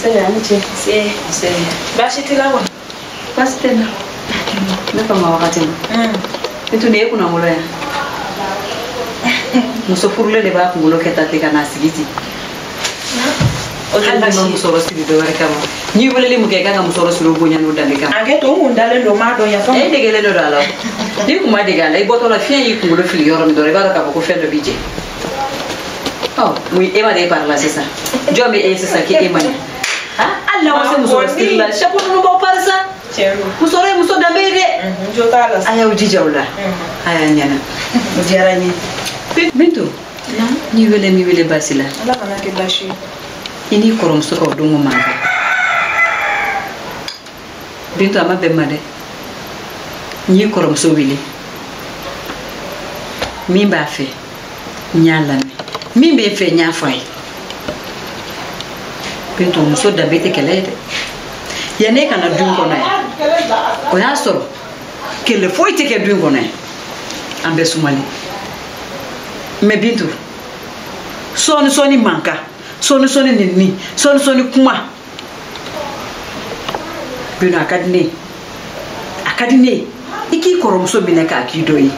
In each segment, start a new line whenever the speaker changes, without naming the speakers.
Nse a ni ce.
Nse.
Nse.
Baasi t'i la kɔni?
Baasi tɛ n na. Ne fa ma wagati ma. Bintu nin ye kunnawolo ye. Muso furulen de b'a kunkolo kɛ tan ten ka n'a sigi ten.
O tɛ
Hali
baasi
n'i ma
ye.
musɔrɔ siri dɔ wɛrɛ kama. N'i weleli mun kɛ i kan ka musɔrɔ siri o bonya n'o danbe kama.
A kɛ to n kun dalen don n m'a dɔn yafa.
E degelen don a la o. N'i kun ma dege a la i bɔtɔ la fiɲɛ y'i kunkolo fili yɔrɔ min dɔrɔn i b'a dɔn k'a fɔ ko fɛn dɔ b'i jɛ. Ɔ mun e ma de e pari la sisan? Jɔn bɛ e ye sisan k'e ma ɲɛ? Hali n'aw ma se musɔrɔ siri la chapeau ninnu b'aw pari sa.
Tiɲɛ don.
Musɔrɔ ye muso danbe ye dɛ.
N jo t'a la sa.
A y'aw jija o la. A y'a ɲɛna. O diyara n ye. Bintu. N'i wele n'i wele baasi la.
Ala kana kɛ baasi ye.
I n'i kɔrɔmuso ka o donko mankan. Bintu a ma bɛn ma dɛ. N y'i kɔrɔmuso wele. Min b'a fɛ n y'a lamɛn. Min b'e fɛ n y'a fɔ a ye. Bintu muso danbe tɛ kɛlɛ ye dɛ. Yanni e ka na du in kɔnɔ yan o y'a sɔrɔ kɛlɛ foyi tɛ kɛ du in kɔnɔ yan. An bɛɛ sumalen. Mɛ Bintu sɔɔni sɔɔni mankan sɔɔni sɔɔni nɛni sɔɔni sɔɔni kuma. Bintu a ka di ne ye. A ka di ne ye i k'i kɔrɔmuso minɛ k'a k'i dɔ ye.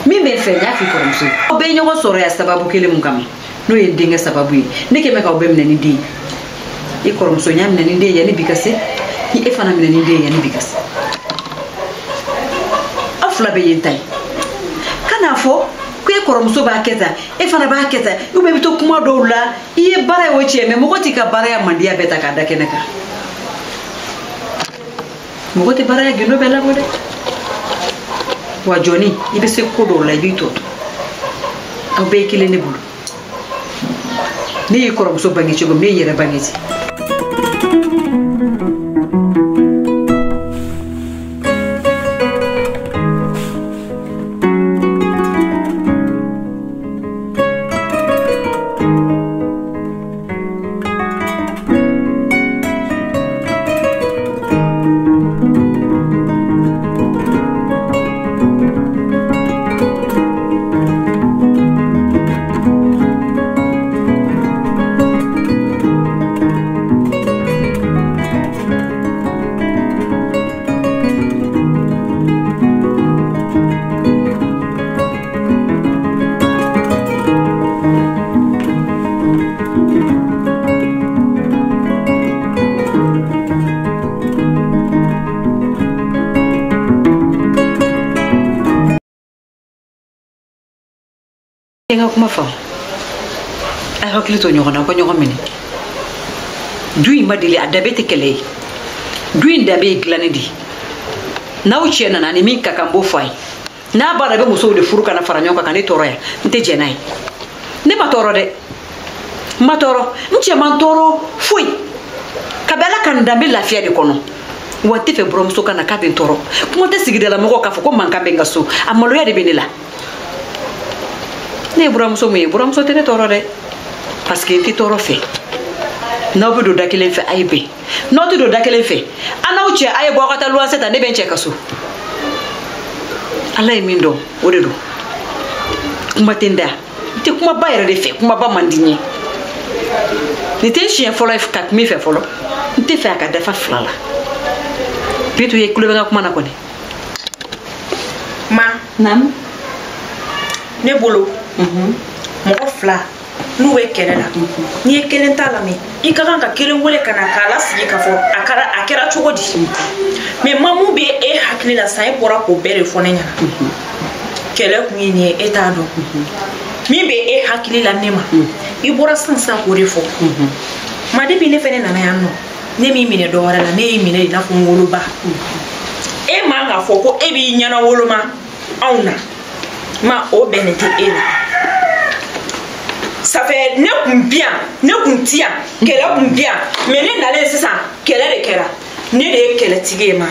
Min bɛ fɛ n y'a f'i kɔrɔmuso ye. Aw bɛɛ ye ɲɔgɔn sɔrɔ yan sababu kelen mun kama n'o ye n denkɛ sababu ye. Ne kɛn bɛ k'aw bɛɛ minɛ ni den ye. I kɔrɔmuso n y'a minɛ ni den ye yanni bi ka se. Ni e fana minɛ ni den ye yanni bi ka se. Aw fila bɛɛ ye n ta ye. Kan'a fɔ ko e kɔrɔmuso b'a kɛ tan e fana b'a kɛ tan ou bien i bɛ to kuma dɔw la i ye baara ye o tiɲɛ mɛ mɔgɔ t'i ka baara ya mandiya bɛɛ ta k'a da kɛnɛ kan. Mɔgɔ tɛ baara ya gindo bɛɛ labɔ dɛ. Wa jɔnni i bɛ se ko dɔw la i b'i tɔ to. Aw bɛɛ ye kelen ne bolo. Ne y'i kɔrɔmuso bange cogo min ne y'i yɛrɛ bange ten. N ka kuma faamu. A ye hakili to ɲɔgɔn na, aw ka ɲɔgɔn minɛ. Du in ma deli a danbe tɛ kɛlɛ ye. Du in danbe ye dilanni de ye. N'aw cɛ nana ni min ka kan n b'o fɔ a ye. N'a b'a dɔn a bɛ musow de furu ka na fara ɲɔgɔn kan ka ne tɔɔrɔ yan, n tɛ jɛn n'a ye. Ne ma tɔɔrɔ dɛ. N ma tɔɔrɔ. N cɛ ma n tɔɔrɔ foyi. Kabi Ala ka n dan n bɛ lafiya de kɔnɔ. Wa n tɛ fɛ buranmuso ka na k'a bɛ n tɔɔrɔ. Kuma tɛ sigidala mɔgɔw k'a fɔ ko mankan bɛ n ka so. A maloya de bɛ ne la. Ne ye buramuso mun ye, buramuso tɛ ne tɔɔrɔ dɛ. Parce que n tɛ tɔɔrɔ fɛ. N'aw bɛ don da kelen fɛ, a ye bɛn. N'aw tɛ don da kelen fɛ, an n'aw cɛ, a ye bɔ aw ka taa luwanse ta, ne bɛ n cɛ ka so. Ala ye min dɔn, o de don. Kuma tɛ n da. N tɛ kumaba yɛrɛ de fɛ, kumaba man di n ye. Nin tɛ n siɲɛ fɔlɔ ye ka min fɛ fɔlɔ. N tɛ fɛ a ka dafa fila la. Bintu ye tulo bɛ n ka kuma na kɔni.
Ma.
Naamu.
Ne bolo. Mɔgɔ fila n'u bɛ kɛlɛ la n'i ye kelen ta lamɛn i ka kan ka kelen wele ka na k'a lasigi k'a fɔ a kɛra cogo di. Mɛ ma mun bɛ e hakili la sisan e bɔra k'o bɛɛ de fɔ ne ɲɛna. Kɛlɛ kun ye nin ye e t'a dɔn. Min bɛ e hakili la ne ma i bɔra sisan sisan k'o de fɔ. Ma depuis ne fɛnɛ nana yan nɔ ne m'i minɛ dɔ wɛrɛ la ne y'i minɛ i n'a fɔ n woloba. E man k'a fɔ ko e b'i ɲɛna woloma anw na. Ma o bɛnnen tɛ e la. Ça fait ne kun bi yan ne kun ti yan kɛlɛ kun bi yan mais ne nalen sisan kɛlɛ de kɛra ne de ye kɛlɛtigi ye ma.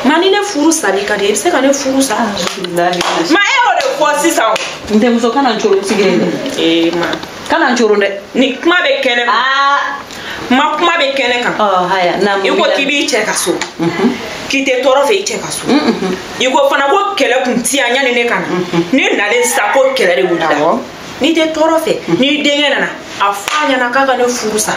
Ma ni ne furu sali ka di i bɛ se ka ne furu sa. Ma e y'o de fɔ sisan o.
N denmuso kana n coron sigi dɛ.
Ee ma.
Kana n coron dɛ.
Ni kuma bɛ kɛnɛ kan. Ma kuma bɛ kɛnɛ kan.
Ɔ haya na
I ko k'i b'i cɛ ka so. K'i tɛ tɔɔrɔ fɛ i cɛ ka so. I ko fana ko kɛlɛ kun ti yan yanni ne ka na. Ne nalen sisan ko kɛlɛ de wulila. N'i tɛ tɔɔrɔ fɛ n'i denkɛ nana a fɔ a ɲɛna k'a ka ne furu sa.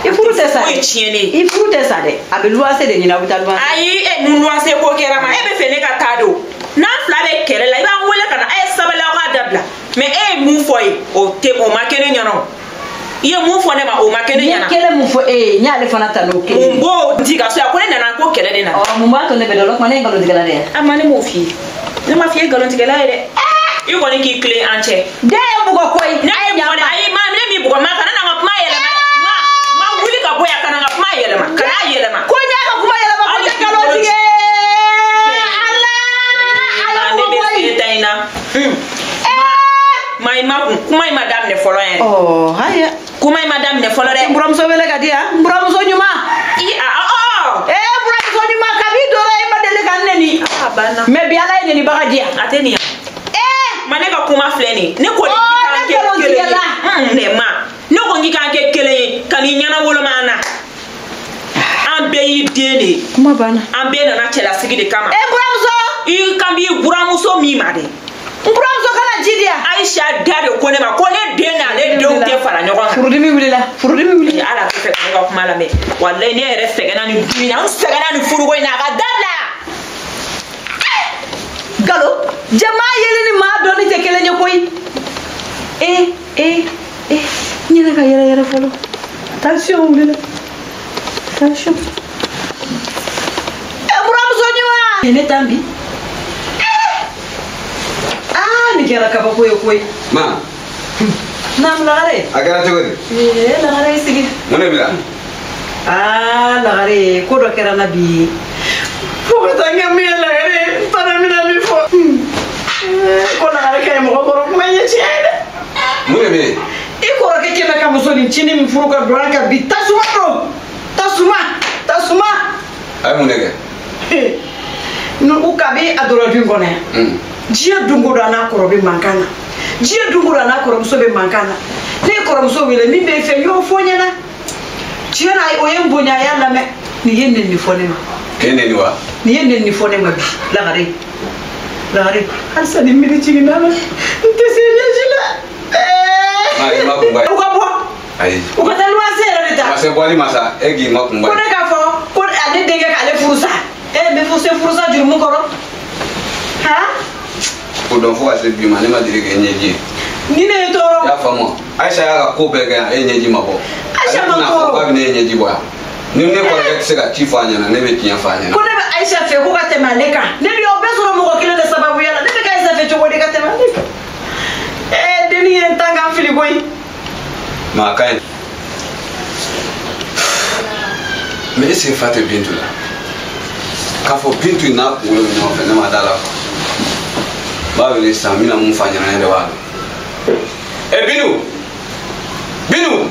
I furu tɛ sa
O ye
dɛ.
Tiɲɛnen ye.
I furu tɛ sa dɛ, a bɛ luwanse de ɲini, aw bɛ taa luwanse.
Ayi, e nun luwanse ko kɛra ma, e bɛ fɛ ne ka taa de o. N'an fila bɛ kɛlɛ la, i b'an wele ka na, a ye sabali, aw k'a dabila. Mais e ye mun fɔ ye, o tɛ, o ma kɛ ne ɲɛna o. I ye mun fɔ ne ma, o ma kɛ ne
N ye
ɲɛna.
kelen mun fɔ e ye, n y'ale fana ta n'o kelen
Mun
ye.
b'o di ka so yan ko ne nana ko kɛlɛ de nana?
Ɔ, mun b'a to ne bɛ dɔn o kuma, ne ye nkalontigɛla de ye?
A ma, ne m'o f'i ye, ne ma f'i ye nkalontigɛla ye dɛ. I kɔni k'i tilen an cɛ.
Den ye bugɔ koyi.
Ne ye bugɔ dɛ. Ayi ma, ne m'i bugɔ. Ma, kana na n ka kuma yɛlɛma. Ma wuli ka bɔ yan, kana n ka kuma yɛlɛma, kana yɛlɛma.
Ko n y'a ka kuma yɛlɛma, ko
Hali
tɛ nkalon tigɛ. Ala, ala,
Ne
bugɔ
bɛ
koyi.
se ta in na. Ma, i ma kun, kuma in ma daminɛ fɔlɔ yɛrɛ.
Ɔ, haya.
Kuma in ma daminɛ fɔlɔ dɛ.
N buramuso wele ka di yan, n buramuso ɲuman.
I a ɔ.
Ee, buramuso ɲuman, kabi dɔrɔn e ma deli ka n neni.
A banna.
Mais bi Ala ye nenibaga di yan.
A tɛ nin yan.
Ee.
Ma, ne ka kuma filɛ nin ye, ne ko
Ɔ,
k'i
ne
k'an kɛ kelen ye.
nkalontigɛla.
Ne ma, ne ko k'i k'an kɛ kelen ye, ka n'i ɲɛna woloma an na. An bɛɛ y'i den de ye.
Kuma banna.
An bɛɛ nana cɛlasigi de kama.
E buramuso.
I kan b'i buramuso min ma dɛ.
N buramuso, kana ji di yan.
Ayisa da de ko ne ma ko ne den n'ale denw tɛ fara ɲɔgɔn kan.
Furudimi wulila, furudimi wulila.
Ala tɛ fɛ ka ne ka kuma lamɛn. Walayi, ne yɛrɛ sɛgɛnna nin du in na, n sɛgɛnna nin furuko in na, a ka dabila.
Galo jama yeli ni maa dɔnni tɛ kelen ye koyi. E e e, n yɛrɛ ka yɛrɛ yɛrɛ fɔlɔ, tension wulila, tension. E buramuso ɲuman, ne tan bi. Aa, nin kɛra kabako ye koyi.
Ma,
Naamu, Lagare.
a kɛra cogo di?
Ee, Lagare, i sigi.
Mun de b'i la?
Aa, Lagare, ko dɔ kɛra n na bi fo ka taa kɛ min ye. Lagare, n taara n bɛna min fɔ ko Lagare ka ɲi mɔgɔ kɔrɔ, kuma in ye tiɲɛ ye dɛ.
Mun de bɛ yen?
I kɔrɔkɛ kɛmɛ ka muso nin cinin min furu ka don an kan bi, tasuma don, tasuma, tasuma.
A ye mun de kɛ?
U kabi a donna du in kɔnɔ yan, diɲɛ don o don a n'a kɔrɔ bɛ mankan na, diɲɛ don o don a n'a kɔrɔmuso bɛ mankan na. Ne ye kɔrɔmuso wele, min bɛ fɛ, n y'o fɔ n ɲɛna. Tiɲɛ na, o ye n bonya, a y'a lamɛn. Nin ye nɛni fɔ ne ma.
K'e neni wa?
Nin ye nɛni fɔ ne ma bi. Lagare, Lagare, halisa ni miiri jiginna la, n tɛ se ɲɛji la.
Ma, i ma kun ba ye.
U ka bɔ.
Ayi.
U ka taa luwanse yɛrɛ de ta.
Ma se bɔli ma sa, e k'i ma kun ba
Ko
ye.
ne k'a fɔ ko ale denkɛ k'ale furu sa, e bɛ furu se furusa jurumu kɔrɔ han.
Ko dɔn fo ka se bi ma, ne ma deli k'e ɲɛji ye.
Ni ne ye
I
tɔɔrɔ.
y'a faamu wa? Ayisa y'a ka ko bɛɛ kɛ yan, e ɲɛji ma bɔ.
Ayisa ma
Ale tɛna fɔ
tɔɔrɔ.
k'a bɛ ne ɲɛji bɔ yan. Ni ne kɔrɔkɛ tɛ se ka ci fɔ a ɲɛna, ne bɛ tiɲɛ fɔ a ɲɛna.
Ko ne bɛ Ayisa fɛ ko ka tɛmɛ ale kan. Ne de y'o bɛɛ sɔrɔ mɔgɔ kelen de sababuya la. Ne bɛ ka Ayisa fɛ cogo di ka tɛmɛ ale kan? Ɛɛ, denni ye n tan k'an fili koyi.
Ma, a ka ɲi. Mais est ce que fa tɛ Bintu la? K'a fɔ Bintu in n'a kunkolo bɛ ɲɔgɔn fɛ, ne ma da la quoi. N b'a wele sisan, n bɛna mun f'a ɲɛna, ne de b'a dɔn. Ɛ Bintu! Bintu!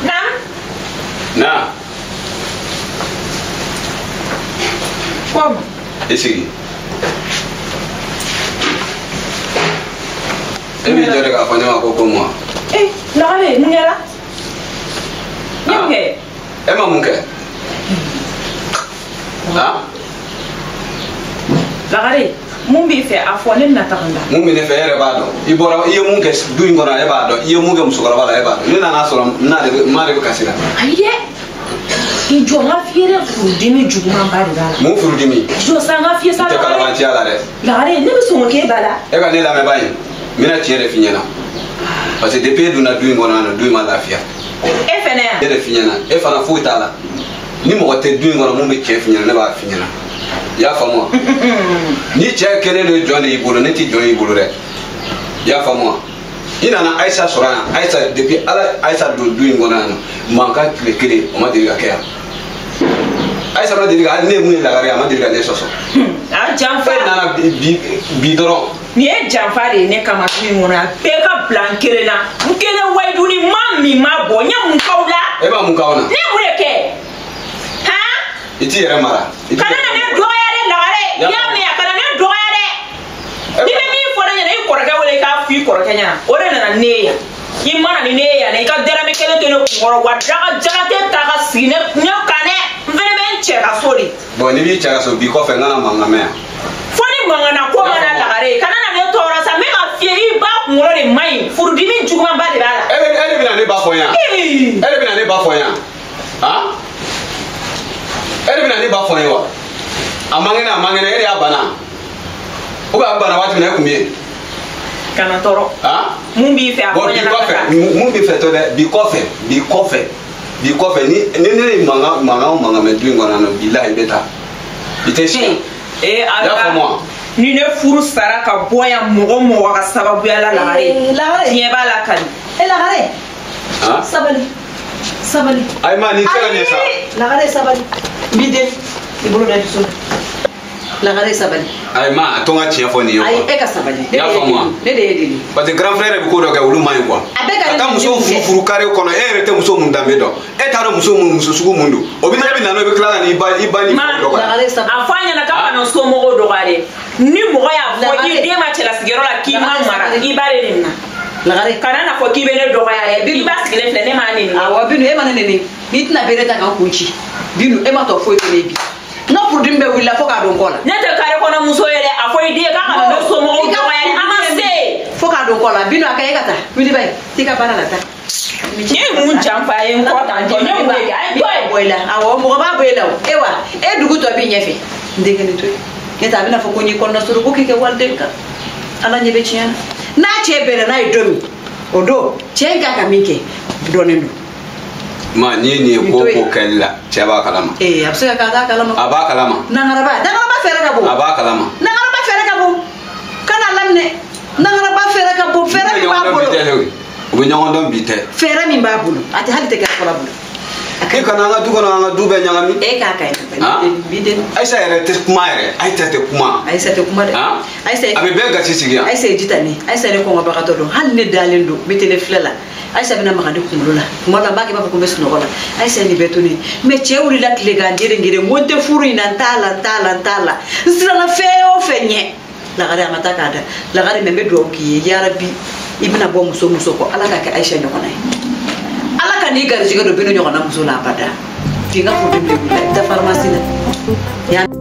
Naam.
Na,
Ko
i sigi. E b'i jɔ de k'a fɔ ne ma ko ko mun wa?
Eh, Lagare, mun kɛra? Ne mun kɛ?
E ma mun kɛ? Han?
Lagare, mun b'i fɛ, a fɔ, ne bɛna taga n da.
Mun bɛ ne fɛ, e yɛrɛ b'a dɔn. I bɔra, i ye mun kɛ du in kɔnɔ, e b'a dɔn. I ye mun kɛ musokɔrɔba la, e b'a dɔn. Ne nana sɔrɔ n n'ale bɛ, n m'ale bɛ kasi la.
Ayi dɛ, i jɔ n ka f'i ye dɛ, furudimi jugumanba de b'a la.
Mun furudimi?
Jɔ sa, n ka f'i ye sa.
I tɛ
Lagare.
kalabanciya la dɛ.
Lagare, ne bɛ sɔn k'o k'e ba la.
E ka ne lamɛn ba in, n bɛna tiɲɛ de f'i ɲɛna. Parce que depuis e donna du in kɔnɔ yan nɔ, du in ma lafiya.
E fɛnɛ yan.
Ne de f'i ɲɛna, e fana foyi t'a la. Ni mɔgɔ tɛ du in kɔnɔ mun bɛ tiɲɛ f'i ɲɛna, ne b'a f'i ɲɛna. I y'a faamu wa? Ni cɛ kelen de jɔn de y'i bolo, ne ti jɔn y'i bolo dɛ. I y'a faamu wa? I nana Ayisa sɔrɔ yan. Ayisa, depuis Ala Ayisa don du in kɔnɔ yan nɔ, mankan tile kelen o ma deli ka kɛ yan. Ayisa ma deli ka, hali ne ye mun ye Lagare, a ma deli ka ne sɔsɔ.
A janfa.
E nana bi bi bi dɔrɔn.
Nin ye janfa de ye ne kama du in kɔnɔ yan. Bɛɛ ka bila n kelen na, n kelen wayiduni ma min ma bɔ, n ye mun k'aw la?
E b'a mun k'anw na?
Ne ye mun de kɛ han?
I t'i yɛrɛ mara. I t'i
Kana
yɛrɛ
na ne
mara.
dɔgɔya dɛ, Lagare. I y'a mɛn, a kana ne dɔgɔya dɛ. N'i bɛ min fɔ ne ɲɛna, i kɔrɔkɛ wele i k'a fɔ i kɔrɔkɛ ɲɛna. O de nana ne ye yan. I mana ni ne ye yan dɛ, i ka dɛrɛmɛ kelen tɛ ne kunkɔrɔ wa, daga jala tɛ ta ka sigi ne kan dɛ. N fɛnɛ bɛ n cɛ ka so de.
Bon, n'i b'i cɛ ka so bi kɔfɛ, n kana mankan mɛn yan.
Fo ni mankan na ko mana, Lagare, kana na ne tɔɔrɔ sa. N bɛ ka f'i ye, i ba kunkolo de man ɲi, furudimi jugumanba de b'a la.
E de bɛna ne ba fɔ yan.
Ee.
E de bɛna ne ba fɔ yan. Han? E de bɛna ne ba fɔ n ye wa? A man kɛnɛ e de y'a bana. Ou bien a bana waati min na e kun bɛ yen.
Kana tɔɔrɔ.
Han?
Mun b'i fɛ a fɔ ɲɛna ka taa.
Mun b'i fɛ to dɛ, bi kɔfɛ ni ne ye mankan mɛn du in kɔnɔ yan nɔ, bilahi i bɛ taa. I tɛ si.
Ee Ala. Ni ne furu sara ka bɔ yan mɔgɔ mɔgɔ ka sababuya la Lagare. Diɲɛ b'a la kali.
E Lagare. Sabali. Sabali.
Ayi ma ni tɛ ka ɲɛ sa.
Lagare sabali. N b'i deli. I bolo da dusu la. Lagare sabali.
Ayi ma a to n ka tiɲɛ fɔ nin ye.
Ayi e ka sabali.
I y'a faamu wa?
Ne de ye deli.
Parce que grand frère bɛ ko dɔ kɛ olu man ɲi quoi.
A bɛ ka
taa muso furu carré kɔnɔ e yɛrɛ tɛ muso mun danbe dɔn. E t'a dɔn muso sugu mun don. O bɛ e bɛ na n'o bɛ tila ka n'i ba ni fa dɔgɔya.
Lagare sabali.
A fɔ a ɲɛna k'a kana somɔgɔw dɔgɔya dɛ. Ni mɔgɔ y'a fɔ i den ma cɛlasigiyɔrɔ la k'i ma mara i ba de nin na.
Lagare.
Kana na fɔ k'i bɛ ne dɔgɔya dɛ. I ba sigilen filɛ ne m'a nɛni.
Awɔ Binu e ma ne nɛni. N'i tɛna bere ta k'an kun ci. Binu e ma tɔ foyi to ne bi. N ka furudimi bɛ wuli la fo k'a don kɔ la.
Ne tɛ kare kɔnɔ muso ye dɛ. A fɔ i den k'a kana ne somɔgɔw dɔgɔya dɛ. An ma se.
Fo k'a don kɔ la. Binu a ka e ka taa. Wuli ba ye. T'i ka baara la taa.
Ne ye mun janfa a ye n kɔ tan jɔ. Ne mun de kɛ? A ye to yen.
Bɔ i la. Awɔ mɔgɔ b'a bɔ e la o. E wa e dugu tɔ b'i ɲɛfɛ. N denkɛ nin to yen. Ne tɛ a bɛna fɔ ko n y'i kɔnɔna sɔrɔ ko k'i kɛ waliden kan. Ala ɲɛ bɛ tiɲɛ na. N'a cɛ bɛnna n'a ye don min o don cɛ in kan ka min kɛ dɔɔnin don.
Ma n'i ye nin ye ko o ko kɛli la cɛ b'a kalama.
Ee a bɛ se ka k'a t'a kalama.
A b'a kalama.
Nangaraba fɛɛrɛ ka bon.
A b'a kalama.
Nangaraba fɛɛrɛ ka bon. Kana laminɛ. Nangaraba fɛɛrɛ ka bon fɛɛrɛ min b'a bolo.
U bɛ ɲɔgɔn dɔn bi tɛ.
Fɛɛrɛ min b'a bolo a tɛ hali tɛ kɛ fɔlɔ bolo.
E kana an ka du kɔnɔ an ka du bɛɛ ɲagami.
E k'a ka ɲi. Bi den.
Ayisa yɛrɛ tɛ kuma yɛrɛ. Ayisa tɛ kuma.
Ayisa tɛ kuma dɛ. Ayisa.
A bɛ bɛɛ gasi sigi yan.
Ayisa ye jita ne. Ayisa yɛrɛ kɔngɔbagatɔ don. Hali ne dalen don n bɛ télé filɛ la. Ayisa bɛna maga ne kunkolo la. Kuma dɔ la n b'a kɛ i b'a fɔ ko n bɛ sunɔgɔ la. Ayisa ye nin bɛɛ to ne ye. Mais cɛ wulila tile k'an geren geren n ko n tɛ furu in na n t'a la n t'a la n t'a la. N siranna fɛn o fɛn ɲɛ. Lagare a ma taa k'a da. Lagare mɛ n bɛ dugawu k'i ye yarabi i bɛna bɔ muso muso kɔ Ala ka kɛ Ayisa ɲɔgɔnna ye. Ala ka n'i garijɛgɛ don Binu ɲɔgɔnna muso la abada. K'i ka furudimi de wuli la i bɛ taa pharmacie la.